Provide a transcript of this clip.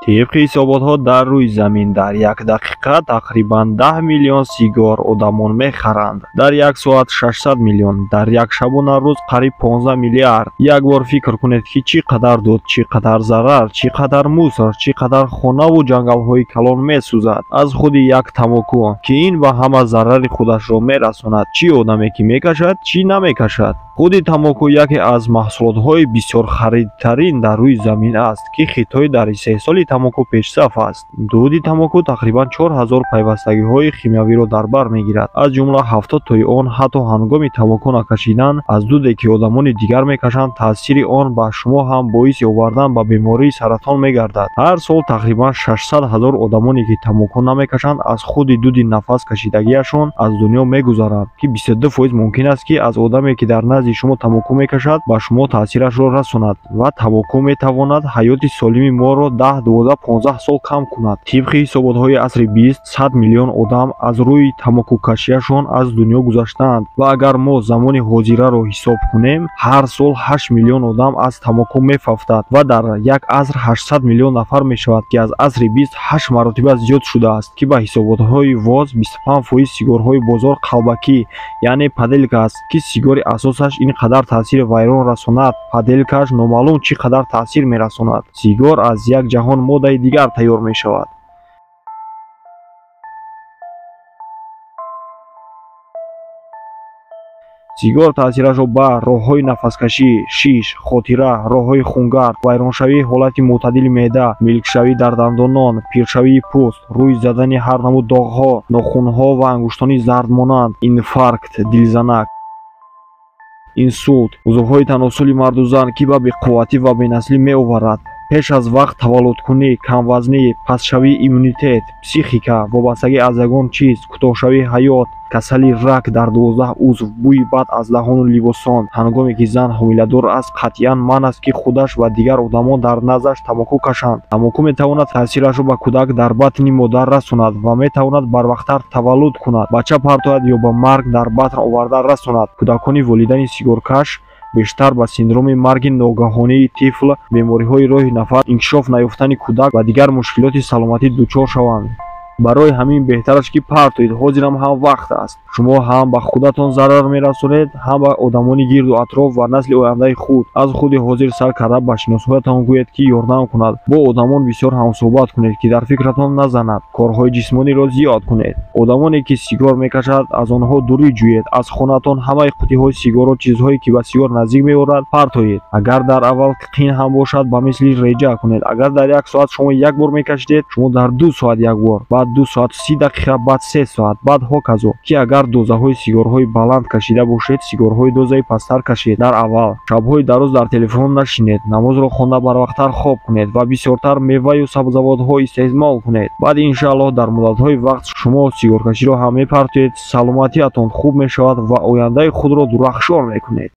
Тибқи ҳисоботҳо дар рӯи замин дар як дақиқа тақрибан 10 миллион сигор одамон мехаранд. Дар як соат 600 миллион, дар як шабона рӯз қариб 15 миллиард. Як бор фикр кунед, ки чӣ қадар дуд, чӣ қадар зарар, чӣ қадар мусор, чӣ қадар хонаву ҷангалҳои калон месӯзад аз худи як тамоку, ки ин ба ҳама зарари худашро мерасонад, чӣ одаме ки мекашад, чӣ намекашад. Худи тамоку яке аз маҳсулотҳои бисёрхаридтарин дар рӯи замин аст, ки Хитой дар истеҳсоли тамоку пешсаф аст. Дуди тамоку тақрибан 4000 пайвастагиҳои химиявиро дар бар мегирад, аз ҷумла 70 тои он ҳатто ҳангоми тамоку накашидан аз дуде ки одамони дигар мекашанд, таъсири он ба шумо ҳам боиси овардан ба бемории саратон мегардад. Ҳар сол тақрибан 600 ҳазор одамоне ки тамоку намекашанд, аз худи дуди нафас кашидагиашон аз дунё мегузаранд, ки 22% мумкин аст, ки аз одаме ки дар назди шумо тамоку мекашад, ба шумо таъсирашро расонад. Ва тамоку метавонад ҳаёти солими моро 10, 12, 15 сол кам кунад. Тибқи ҳисоботҳои асри бист, 100 миллион одам аз рӯи тамокукашиашон аз дунё гузаштаанд. Ва агар мо замони ҳозираро ҳисоб кунем, ҳар сол 8 миллион одам аз тамоку мефавтад ва дар як аср 800 миллион нафар мешавад, ки аз асри бист ҳашт маротиба зиёд шудааст, ки ба ҳисоботҳои ВОЗ 25% сигорҳои бозор қалбакӣ, яъне подделка аст, ки сигори асосаш ин қадар таъсири вайрон расонад, подделкааш номаълум чӣ қадар таъсир мерасонад. Сигор аз як ҷаҳон моддаи дигар тайёр мешавад. Сигор таъсирашро ба роҳҳои нафаскашӣ, шиш, хотира, роҳҳои хунгард, вайроншавии ҳолати мӯътадили меъда, милкшавӣ дар дандонон, пиршавии пӯст, рӯй задани ҳар намуд доғҳо, нохунҳо ва ангуштони зардмонанд, инфаркт, дилзанак, инсулт, узвҳои таносули марду зан, ки ба беқувватӣ ва бенаслӣ меоварад, пеш аз вақт таваллудкунӣ, камвазнӣ, пастшавии иммунитет, психика, вобастагӣ аз ягон чиз, кӯтоҳшавии ҳаёт, касали рак дар 12 узв, бӯи бад аз даҳону либосон. Ҳангоме ки зан ҳомиладор аст, қатъиян манъ аст, ки худаш ва дигар одамон дар наздаш тамоку кашанд. Тамоку метавонад таъсирашро ба кӯдак дар батни модар расонад ва метавонад барвақттар таваллуд кунад, бача партояд ё ба марг дар батн оварда расонад. Кӯдакони волидайни сигоркаш бештар ба синдроми марги ногаҳонии тифл, бемориҳои роҳи нафас, инкишоф наёфтани кӯдак ва дигар мушкилоти саломатӣ дучор шаванд. Барои ҳамин беҳтараш, ки партоед, ҳозирам ҳам вақт аст. Шумо ҳам ба худатон зарар мерасонед, ҳам ба одамони гирду атроф ва насли ояндаи худ. Аз худи ҳозир сар карда ба шиносҳоятон гӯед, ки ёрдам кунад. Бо одамон бисёр ҳамсӯҳбат кунед, ки дар фикратон назанад. Корҳои ҷисмониро зиёд кунед. Одамоне ки сигор мекашад, аз онҳо дурӣ ҷӯед. Аз хонаатон ҳамаи қуттиҳои сигорро, чизҳое ки ба сигор наздик меорад, партоед. Агар дар аввал қин ҳам бошад, ба мисли реҷа кунед. Агар дар як соат шумо як бор мекашидед, шумо дар 2 соат як бор, баъд 2 соату 30 дақиқа, баъд 3 соат, баъд ҳоказо. Ки агар дозаҳои сигорҳои баланд кашида бошед, сигорҳои дозаи пасттар кашед дар аввал. Шабҳои дароз дар телефон нашинед, намозро хонда барвақттар хоб кунед ва бисёртар меваю сабзавотҳо истеъмол кунед. Баъд иншааллоҳ дар муддатҳои вақт шумо сигоркаширо ҳам мепартоед, саломатиатон хуб мешавад ва ояндаи худро дурахшон мекунед.